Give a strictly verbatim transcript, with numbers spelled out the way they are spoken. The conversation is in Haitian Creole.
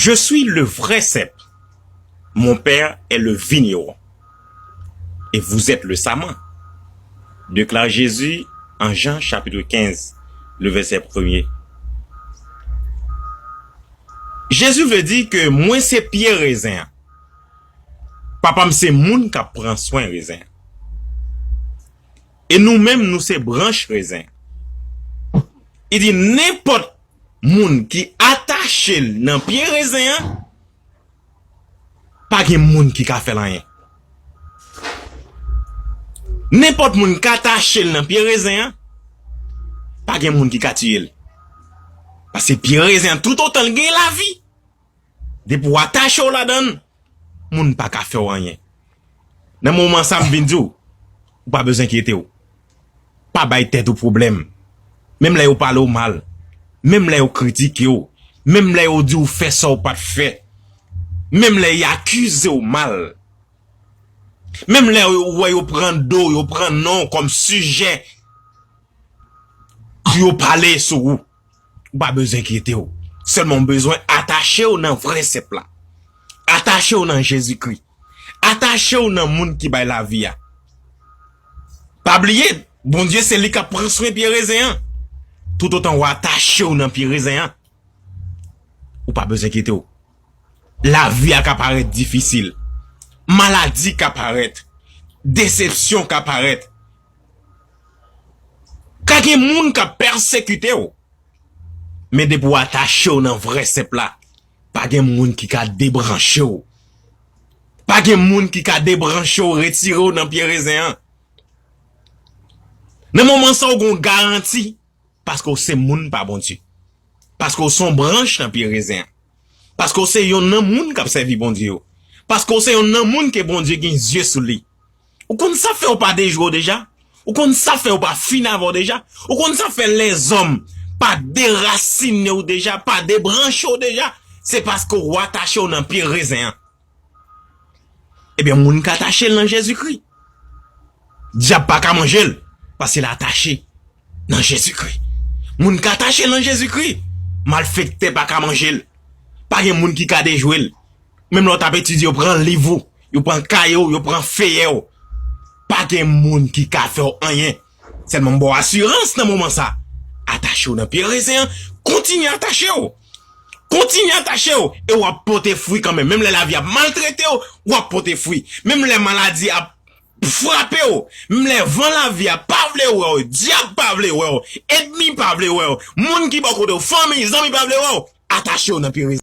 Je suis le vrai cep. Mon père est le vigneron. Et vous êtes le saman. Déclare Jésus en Jean chapitre quinze, le verset premier. Jezi vle di ke mwen se pye rezen an. Papa m se moun k ap pran swen rezen an. E nou menm, nou se branch rezen an. Li di, nenpòt moun ki atache l nan pye rezen an, pa gen moun ki ka fè l anyen. Nenpòt moun k atache l nan pye rezen an, pa gen moun ki ka tiye l. Paske pye rezen an, toutotan l gen lavi, depi w atache w ladan l, moun pa ka fè w anyen. Nan moman sa, m vin di w, ou pa bezwen enkyete w. Pa bay tèt ou pwoblèm. Menm lè yo pale w mal, menm lè yo kritike w, menm lè yo di w fè sa w pa t fè, menm lè y akize w mal, menm lè yo wè yo pran do w, yo pran non w kòm sijè pou yo pale sou ou, ou pa bezwen enkyete w. Sèlman w bezwen atache w nan vrè sèp la. Atache w nan Jezikri. Atache w nan moun ki bay lavi a. Pa bliye, Bondye se li k ap pran swen pye rezen an. Toutotan w atache w nan pye rezen an, ou pa bezwen enkyete w. Lavi a ka parèt difisil. Maladi ka parèt. Desepsyon ka parèt. Ka gen moun k ap pèsekite w. Men depi w atache w nan vrè sèp la, pa gen moun ki ka debranche w. Pa gen moun ki ka debranche w, retire w nan pye rezen an. Nan moman sa, w gen yon garanti, paske w se moun pa Bondye. Paske w se yon branch nan pye rezen an. Paske w se yonn nan moun k ap sèvi Bondye yo. Paske w se yonn nan moun ke Bondye gen zye sou li. Ou konn sa fè w pa dejwe w deja? Ou konn sa fè w pa fin avè w deja? Ou konn sa fè lèzòm pa derasine w deja, pa debranche w deja? Se paske w atache w nan pye rezen an. Ebyen, moun ka atache l nan Jezikri. Dyab pa ka manje l, paske l atache nan Jezikri. Moun ka atache l nan Jezikri. Malfektè pa ka manje l. Pa gen moun ki ka dejwe l. Menm lè w t ap etidye, yo pran liv ou, yo pran kaye w, yo pran feyè w. Pa gen moun ki ka fè w anyen. Sèlman m ba w asirans nan moman sa. Atache w nan pye rezen an. Kontinye atache w. Kontinye atache w. E w ap pote fwi kanmenm. Menm lè lavi ap maltrete w, w ap pote fwi. Menm lè maladi ap frape w, menm lè van lavi a pa vle wè w, dyab pa vle wè w, ènmi pa vle wè w, moun ki bò kote w, fanmi, zanmi pa vle wè w, atache w nan pye rezen.